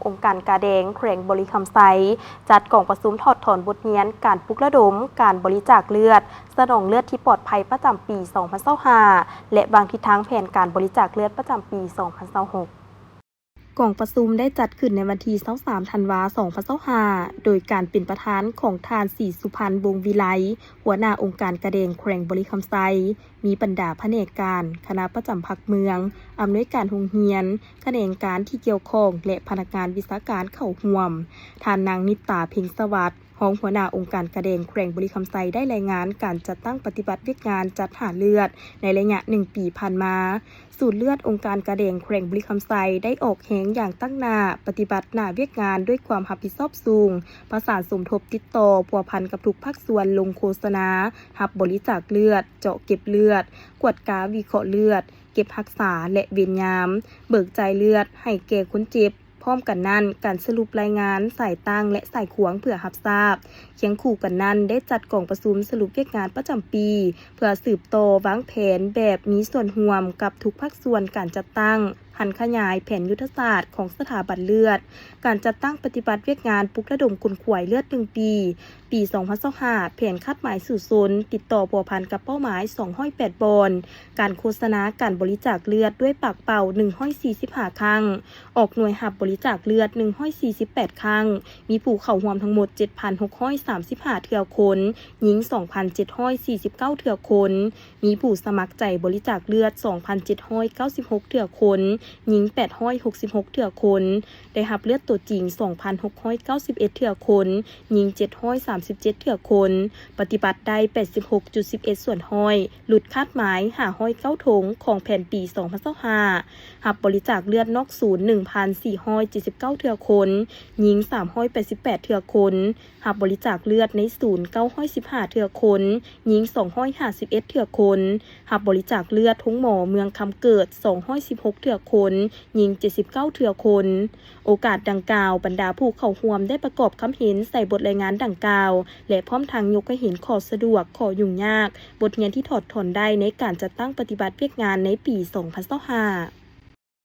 ອົງການກາແດງແຂວງບໍລິຄຳໄຊ ຈັດກອງປະຊຸມຖອດຖອນບົດຮຽນການປຸກລະດົມການບໍລິຈາກເລືອດ ສະໜອງເລືອດທີ່ປອດໄພປະຈຳປີສອງພັນຊາວຫ້າ ແລະ ວາງທິດທາງແຜນການບໍລິຈາກເລືອດປະຈຳປີສອງພັນຊາວຫົກ. ກອງປະຊຸມໄດ້ຈັດຂຶ້ນໃນວັນທີຊາວສາມ ທັນວາ ສອງພັນຊາວຫ້າ ໂດຍການເປັນປະທານຂອງທ່ານ ສີສຸພັນ ວົງວິໄລ ຫົວໜ້າອົງການກາແດງແຂວງບໍລິຄຳໄຊ, ມີບັນດາພະແນກການ, ຄະນະປະຈຳພັກເມືອງ, ອຳນວຍການໂຮງຮຽນ, ຂະແໜງການທີ່ກ່ຽວຂ້ອງ ແລະ ພະນັກງານວິຊາການເຂົ້າຮ່ວມ. ທ່ານນາງ ນິດຕາ ເພັງສະຫວັດ ຮອງຫົວໜ້າອົງການກາແດງແຂວງບໍລິຄຳໄຊ ໄດ້ລາຍງານການຈັດຕັ້ງປະຕິບັດວຽກງານຈັດຫາເລືອດໃນໄລຍະໜຶ່ງປີຜ່ານມາ. ສູນເລືອດອົງການກາແດງແຂວງບໍລິຄຳໄຊ ໄດ້ອອກແຮງຢ່າງຕັ້ງໜ້າ ປະຕິບັດໜ້າວຽກງານດ້ວຍຄວາມຮັບຜິດຊອບສູງ, ປະສານສົມທົບຕິດຕໍ່ພົວພັນກັບທຸກພາກສ່ວນ ລົງໂຄສະນາຮັບບໍລິຈາກເລືອດ, ເຈາະເກັບເລືອດ, ກວດກາວິເຄາະເລືອດ, ເກັບຮັກສາ ແລະ ເວນຍາມ, ເບີກຈ່າຍເລືອດໃຫ້ແກ່ຄົນເຈັບ. ພ້ອມກັນນັ້ນ, ການສະຫຼຸບລາຍງານສາຍຕັ້ງ ແລະ ສາຍຂວາງເພື່ອຮັບຊາບ. ຄຽງຄູ່ກັນນັ້ນ, ໄດ້ຈັດກອງປະຊຸມສະຫຼຸບວຽກງານປະຈຳປີ ເພື່ອສືບຕໍ່ວາງແຜນແບບມີສ່ວນຮ່ວມກັບທຸກພາກສ່ວນການຈັດຕັ້ງ, ຜັນຂະຫຍາຍແຜນຍຸດທະສາດຂອງສະຖາບັນເລືອດ, ການຈັດຕັ້ງປະຕິບັດວຽກງານປຸກລະດົມຂົນຂວາຍເລືອດໜຶ່ງປີ, ປີສອງພັນຊາວຫ້າ ແຜນຄາດໝາຍສູ້ຊົນ ຕິດຕໍ່ພົວພັນກັບເປົ້າໝາຍສອງຮ້ອຍແປດບ່ອນ, ການໂຄສະນາການບໍລິຈາກເລືອດດ້ວຍປາກເປົ່າໜຶ່ງຮ້ອຍສີ່ສິບຫ້າຄັ້ງ, ອອກໜ່ວຍຮັບບໍລິຈາກເລືອດໜຶ່ງຮ້ອຍສີ່ສິບແປດຄັ້ງ, ມີຜູ້ເຂົ້າຮ່ວມທັງໝົດເຈັດພັນຫົກຮ້ອຍສາມສິບຫ້າເທື່ອຄົນ, ຍິງສອງພັນເຈັດຮ້ອຍສີ່ສິບເກົ້າເທື່ອຄົນ, ມີຜູ້ສະໝັກໃຈບໍລິຈາກເລືອດສອງພັນເຈັດຮ້ອຍເກົ້າສິບຫົກເທື່ອຄົນ, ຍິງແປດຮ້ອຍຫົກສິບຫົກເທື່ອຄົນ, ໄດ້ຮັບເລືອດຕົວຈິງສອງພັນຫົກຮ້ອຍເກົ້າສິບເອັດເທື່ອຄົນ, ຍິງເຈັດຮ້ອຍສາມສິບເຈັດເທື່ອຄົນ, ປະຕິບັດໄດ້ແປດສິບຫົກຈຸດສິບເອັດສ່ວນຮ້ອຍ, ຫຼຸດຄາດໝາຍຫ້າຮ້ອຍເກົ້າຖົງຂອງແຜນປີສອງພັນຊາວຫ້າ, ຮັບບໍລິຈາກເລືອດນອກສູນໜຶ່ງພັນສີ່ຮ້ອຍເຈັດສິບເກົ້າເທື່ອຄົນ, ຍິງສາມຮ້ອຍແປດສິບແປດເທື່ອຄົນ, ຮັບບໍລິຈາກເລືອດໃນສູນເກົ້າຮ້ອຍສິບຫ້າເທື່ອຄົນ, ຍິງສອງຮ້ອຍຫ້າສິບເອັດເທື່ອຄົນ, ຮັບບໍລິຈາກເລືອດໂຮງໝໍເມືອງຄຳເກີດສອງຮ້ອຍສິບຫົກເທື່ອຄົນ, ຍິງເຈັດສິບເກົ້າເທື່ອຄົນ. ໂອກາດດັ່ງກ່າວ, ບັນດາຜູ້ເຂົ້າຮ່ວມໄດ້ປະກອບຄຳເຫັນໃສ່ບົດລາຍງານດັ່ງກ່າວ ແລະ ພ້ອມທັງຍົກໃຫ້ເຫັນຂໍ້ສະດວກ, ຂໍ້ຫຍຸ້ງຍາກ, ບົດຮຽນທີ່ຖອດຖອນໄດ້ໃນການຈັດຕັ້ງປະຕິບັດວຽກງານໃນປີສອງພັນຊາວຫ້າ.